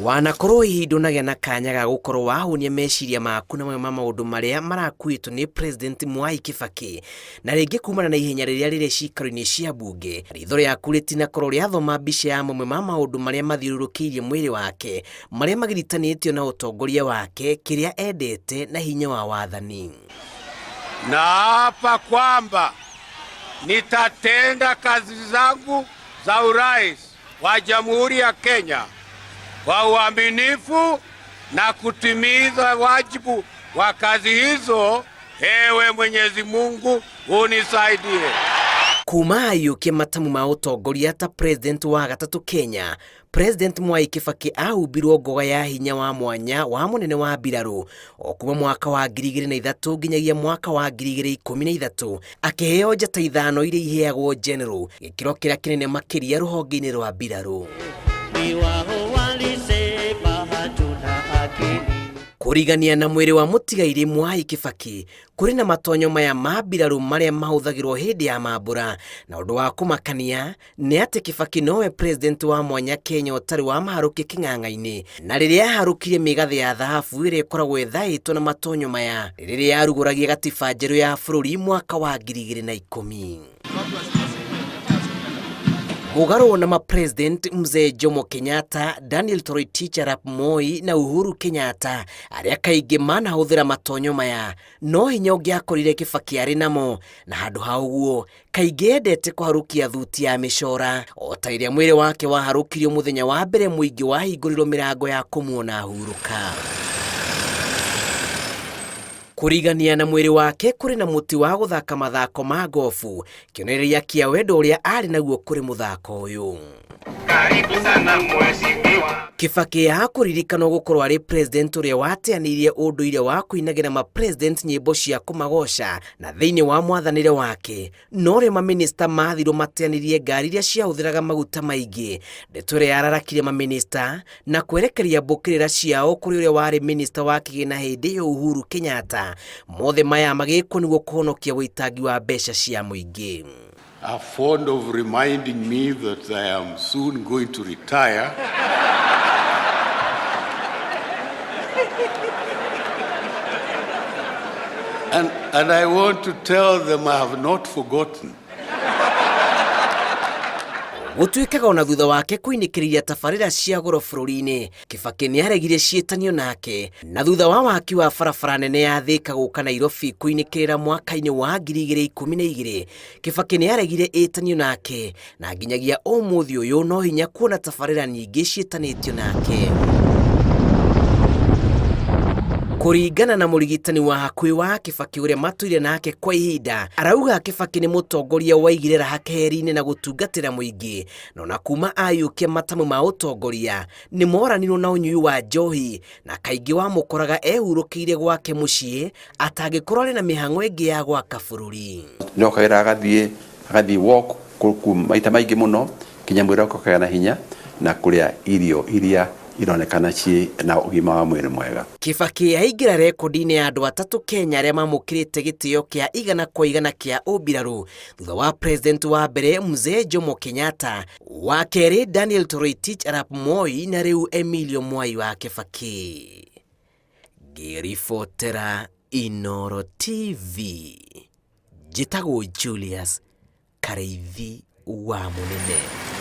Wanakorwo hihi ndũnagĩa na kanya ga gũkorwo wahũnia meciria maku na mamwe ma maũndũ marĩa marakuĩtwo nĩ President Mwai Kibaki, na rĩngĩ kumana na ihenya rĩrĩa rĩrĩ ciikaro-inĩ cia mbunge, ritho rĩaku rĩtinakorwo rĩathoma mbica ya mamwe ma maũndũ marĩa mathiũrũrũkĩirie mwĩrĩ wake, marĩa magiritanĩtio na ũtongoria wake, kĩrĩa endete na hinya wa wathani. Naapa kwamba nitatenda kazi zangu za urais wa Jamhuri ya Kenya kwa uaminifu na kutimiza wajibu wa kazi hizo. Ewe Mwenyezi Mungu unisaidie. Kuma aiyũkie matamu ma ũtongoria ta president wa gatatũ Kenya, President Mwai Kibaki ahumbirwo ngoga ya hinya wa mwanya wa mũnene wa mbirarũ o kuma mwaka wa 2003 nginyagia mwaka wa 2013, akĩheo njata 5 iria iheagwo general, gĩkĩro kĩrĩa kĩnene makĩria rũhonge-inĩ rwa mbirarũ. Kũrigania na mwĩrĩ wa mũtigairĩ Mwai Kibaki, kũrĩ na matonyo maya ma mbirarũ marĩa mahũthagĩrwo hĩndĩ ya mambũra, na ũndũ wa kũmakania nĩ atĩ Kibaki nowe president wa mwanya Kenya ũtarĩ wa maharũkia kĩng'ang'a-inĩ, na rĩrĩa aharũkirie mĩgathĩ ya thahabu ĩrĩa ĩkoragwo ĩthaĩtwo na matonyo maya rĩrĩa yarugũragia gatiba njerũ ya bũrũri mwaka wa 2010. Mũgarũ na ma-president Mzee Jomo Kenyatta, Daniel Toroitich arap Moi na Uhuru Kenyatta arĩa kaingĩ manahũthĩra matonyo maya, no hinya ũngĩakorire Kibaki arĩ namo, na handũ ha ũguo kaingĩ endete kũharũkia thuti ya mĩcora o ta ĩrĩa mwĩrĩ wake waharũkirio mũthenya wa mbere mũingĩ wahingũrirwo mĩrango ya kũmuona ahurũka. Kũrigania na mwĩrĩ wake kũrĩ na mũtĩ wa gũthaka mathako ma gofu, kĩonereria kĩa wendo ũrĩa arĩ naguo kũrĩ mũthako ũyũ. Karibu sana mheshimiwa. Kibaki akũririkanwo gũkorwo arĩ president ũrĩa wateanĩirie ũndũire wa kũinagĩra ma-president nyĩmbo cia kũmagoca, na thĩinĩ wa mwathanĩre wake no rĩo maminista mathirwo mateanĩrie ngari iria ciahũthĩraga maguta maingĩ, ndeto ĩrĩa yararakire maminista na kwerekeria mbũkĩrĩra ciao kũrĩ ũrĩa warĩ minista wa kĩgĩna hĩndĩ ĩyo Uhuru Kenyatta. Mothe maya magĩkwo nĩguo kũhonokia ũitangi wa mbeca cia mũingĩ. Are fond of reminding me that I am soon going to retire. And I want to tell them I have not forgotten. Gũtuĩkaga ona thutha wake kũinĩkĩrĩria tabarĩra cia goro bũrũri-inĩ, Kibaki nĩaregire ciĩtanio nake, na thutha wa waki wa barabara nene ya Thika gũka Nairobi kũinĩkĩrĩra mwaka-inĩ wa 2012, Kibaki nĩaregire ĩtanio nake, na nginyagia ũmũthĩ ũyũ no hinya kuona tabarĩra nyingĩ ciĩtanĩtio nake. Kũringana na mũrigitani wa hakuhĩ wa Kibaki ũrĩa matũire nake kwa ihinda, arauga Kibaki nĩ mũtongoria waigire raha keheri-inĩ na gũtungatĩra mũingĩ, na ona kuma ayũkia matamu ma ũtongoria nĩ moranirwo na ũnyui wa njohi, na kaingĩ wamũkoraga ehurũkĩire gwake mũciĩ atangĩkorwo arĩ na mĩhang'o ĩngĩ ya gwaka bũrũri. No kagera agathiĩ walk maita maingĩ mũno nginya mwĩrĩ wake ũkagĩa na hinya na kũrĩa irio iria ironekana ciĩ na ũgima wa mwĩrĩ mwega. Kibaki aingĩra rekondi-inĩ ya andũ atatũ Kenya arĩa mamũkĩrĩte gĩtĩo kĩa igana kwa igana kĩa ũmbirarũ thutha wa president wa mbere Mzee Jomo Kenyatta, wa kerĩ Daniel Toroitich arap Moi na rĩu Emilio Mwai wa Kibaki. Ngĩribotera Inooro TV, njĩtagwo Julius Karĩithi wa Mũnene.